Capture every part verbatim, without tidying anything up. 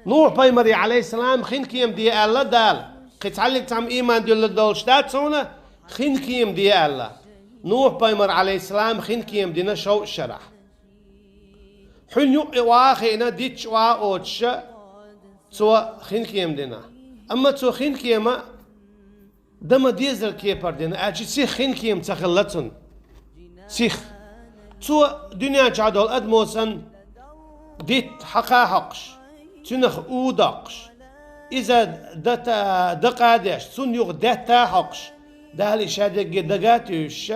Нухь-пайхамаре, Ӏалайхиссалам, хин кема де аьлла Дала. Кхин цхьаллиг цхьамма ийман диллур долуш дац хьуна, хин кема де аьлла. Нухь-пайхамаре, Ӏалайхиссалам, хин кема дина шовзткъа шарахь. Хьуьнан юкъа и охьа а хиъна, дитташ охьа а оцуш, цо хин кема дина. Амма цо хин кема дан ма деззара кепара дина, аьлча сиха хин кема ца хилла цунна. Сиха. Цо дуьнен чохь долу адамо санна, дитт хьакха а хьокхуш, цуьнах у доккхуш, иза дата-, дакъа а деш, цунна юха даьтта а хьокхуш, Дала и шадерриге дага а туьйсуш,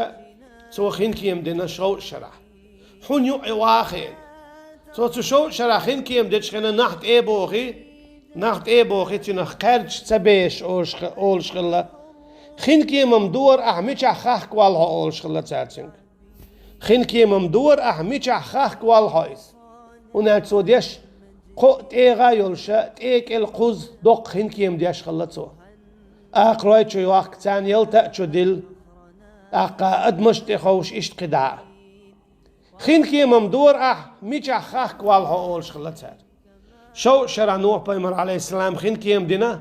цо хин кема дина шовзткъа шарахь. Хьуьнан юкъа и охьа а хиъна. Цо цу шовзткъа шарахь хин кема дечу хенахь нах тӀе а бохий, нах тӀе а бохий, цуьнах кхаьрдаш ца беш олуш хи-, олуш хилла. Хин кема-м дора ахь, мичахь хахка воллу хьо олуш хилла цара цуьнга. Хин кема-м дора ахь, мичахь хахка воллу хьо иза. ХӀунда аьлча цо деш кхоъ тӀегӀа а йолуш, тӀе а кӀел кхузза доккха хин кема деш хилла цо. Акхарой чу йохка, царна ялта а чу дилла, тӀаккха адамаш а тӀе ховш иштта кхидӀа а. Хин кема-м дора ахь, мичахь хахка воллу хьо олуш хилла цара. Шовзткъа шарахь Нухь-пайхамаре, Ӏалайхиссалам, хин кема дина,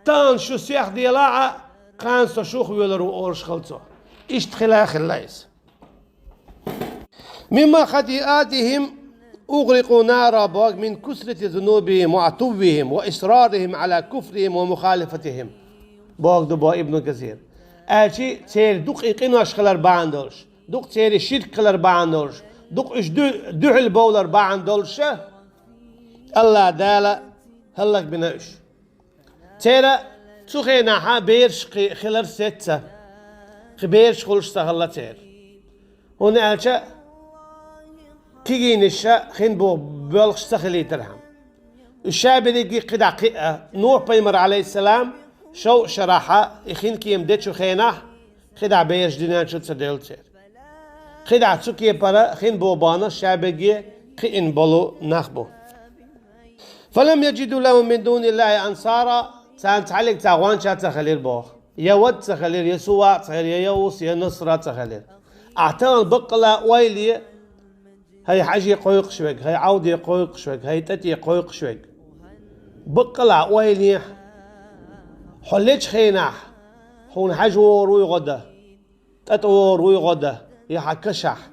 тахана шу сех делахь а, кхана со шух воьлур ву олуш хилла цо. Иштта хила а хилла иза. مما خطيئاتهم أغرقوا نارا, боху, من كثرة ذنوبهم وعتوهم وإصرارهم على كفرهم ومخالفتهم, боху ду боху Ибн Касира. Аьлча церан дукха и къинош хилар бахьана долуш, дукха церан ширк хилар бахьана долуш, дукха уьш ду-, дуьхьал бовлар бахьана долуш, АллахӀ Дала хӀаллакбина уьш. Церан цу хенахь бераш кхин хилар сецца, кхин бераш хуьлуш ца хилла церан. ХӀунда аьлча кегийнаш хин бу боьлхуш ца хилийтархьама. Уьш ша берриге кхидӀа кхиъна, Нухь-пайхамар, Ӏалайхиссалам, шовзткъа шарахь и хин кема дечу хенахь, кхидӀа бераш дуьнен чу ца девлла церан. КхидӀа цу кепара хин бу бахьанаш ша берриге кхиъна болу нах бу. فلم يجدوا لهم من دون الله أنصارا, царна цхьаллиг цхьа гӀонча ца хилира боху. Я Вад ца хилира, я Суваъ ца хилира, я Явс, я Насра ца хилира. Ахь тахана баккъала ойла е, хӀай хьаьже кхойкхуш верг, хӀай Ӏовде кхойкхуш верг, хӀай тӀате кхойкхуш верг. Баккъала ойла е хьо лечу хенахь, хьуна хьаьжа вогӀур вуй гӀо дан, тӀе тӀе вогӀур вуй гӀо дан, я хьан кашахь.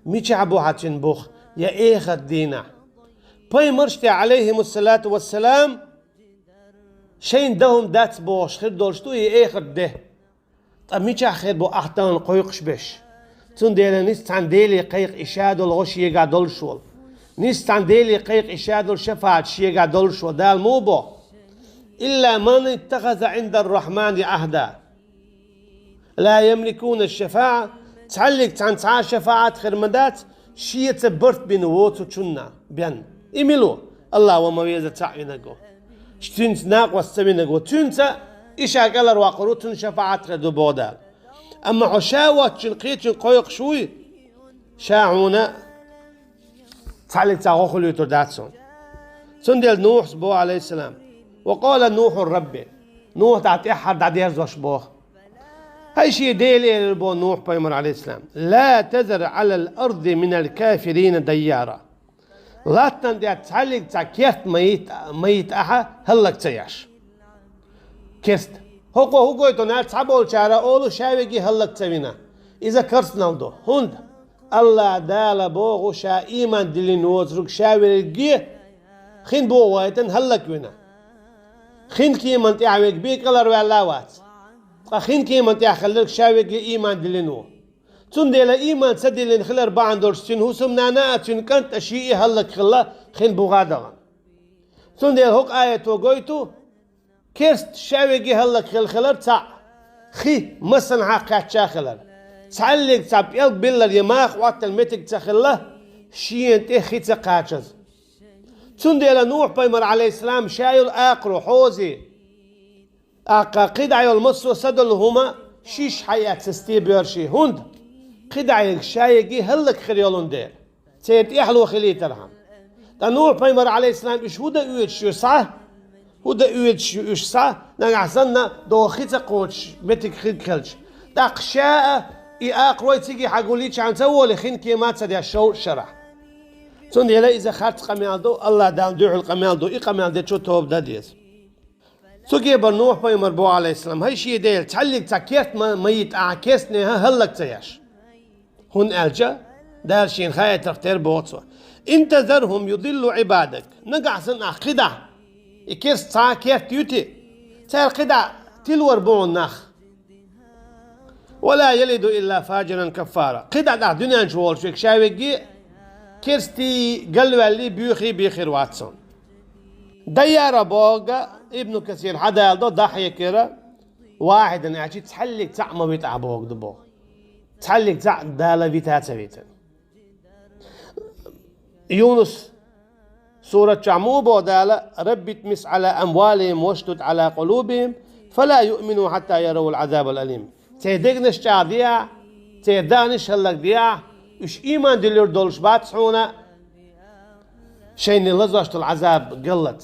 Мичахь бу хьан цуьнан бух, я эхарт дийнахь? Пайхамарш те, Ӏалайхимуссалату вассалам, шайна дан хӀума дац бохуш хир долуш ду и эхарт де. Ткъа мичахь хир бу ахь тахана кхойкхуш берш? Цундела ницкъ цхьана Деле кхайкха и ша долу гӀо шегахь долуш волу. Ницкъ цхьана Деле кхайкха и ша долу шафаӀат шегахь долуш волу. Дала муха боху: إلا من اتخذ عند الرحمن عهدا. لا يملكون الشفاعة, цхьаллиг цхьана цхьа а шафаӀат хир ма дац, шеца барт бина воцучунна бен. И мила ву? АллахӀ ван ма веза цхьаъ винарг ву. Цуьнца накъост ца винарг ву. Цуьнца и ша кӀелхьарваккхур ву, цунна шафаӀат хир ду боху Дала. Амма хьо ша воцчунна кхечунна кхойкхуш вуй, ша хьуна цхьаллиг цхьа гӀо хуьлуьйтур дац хьуна. Цундела Нухьас боху, Ӏалайхиссалам: وقال نوح رب. Нухь дӀа тӀаьххьара дӀадерзош боху. ХӀай шен Дела элира боху Нухь-пайхамар, Ӏалайхиссалам: لا تذر على الأرض من الكافرين ديارا. Латтана тӀехь цхьаллиг цхьа керст ма йитта, ма йитта ахьа, хӀаллак ца еш. Керст. ХӀокхо хӀун гойту аьлча, цхьаболчара олу, ша верриге хӀаллак ца вина. Иза керстанал ду. ХӀунда? АллахӀ Дала боху, ша ийман диллина воцург ша верриге хин бу вайтина хӀаллак вина. Хин кеман тӀехь верг бен кӀелхьарваьлла а вац. Ткъа хин кеман тӀехь хилларг ша верриге ийман диллина ву. Цундела ийман ца диллина хилар бахьана долуш цуьнан хӀусамнана а, цуьнан кӀант а, шиъ а хӀаллак хилла хин буха а дахана. Цундела хӀокху аято гойту, керст ша верриге хӀаллак хилла хилар цхьаъ, хи массанхьа кхаьчча а хилар. Цхьаллиг цхьа пӀелг биллар я маха Ӏоттар меттиг ца хилла, шена тӀе хи ца кхачаза. Цундела Нухь-пайхамар, Ӏалайхиссалам, ша йолу акхарой хьозий, тӀаккха кхидӀа йолу массо а са долу хӀума шиша хьаэцна стен боьрший. ХӀунда? КхидӀа ерг ша ерриге хӀаллак хир йолун дела. Церан тӀаьхьало хилийтархьама. Ткъа Нухь-пайхамар, Ӏалайхиссалам, уьш хӀун дан оьцуш ю схьа? ХӀун дан оьцуш ю уьш схьа? Нагахь санна, догӀа хи ца кхочуш меттиг хиг хилча. ТӀаккха ша а, и акхарой цига хьагулличхьана ца волий, хин кема а ца деш шовзткъа шарахь. Цундела иза харц къамел ду, Аллахь Далла дуьхьал къамел ду, и къамел дечо тоба дан деза. Цугебар Нухь пайхамар бо, Ӏалайхиссалам, хӀай шен Дела, цхьаллиг цхьа керт ма, ма йита ахь, керстанехан хӀаллак ца еш. ХӀунда аьлча, Дала шена хаийтарх тера боху цо. «إن تذرهم يضلوا عبادك». Нагахь санна ахь кхидӀа, и керста цхьа керт юьти, цара кхидӀа тилор бу хьуна нах. «ولا يلدوا إلا فاجرا كفارا». КхидӀа тӀаккха дуьнен чу волуш верг ша вегге, керстий, галваьллий, боьхий бен хир вац цунна. «ديارا» бохург, Ибн Касира хьадалдо, «دحيكرا واحدا» аьлча, цхьаллиг цхьаъ ма вита ахь бохург ду боху. Цхьаллиг цхьаъ Дала вита а ца витина. Юнус сурат чохь муха боху Дала: «رب اطمس على أموالهم واشدد على قلوبهم فلا يؤمنوا حتى يروا العذاب الأليم». Церан дегнаш чӀагӀдехьа, церан дегнаш хӀаллакдехьа, уьш ийман диллур долуш бац хьуна, шайна лазош долу Ӏазаб галлалц.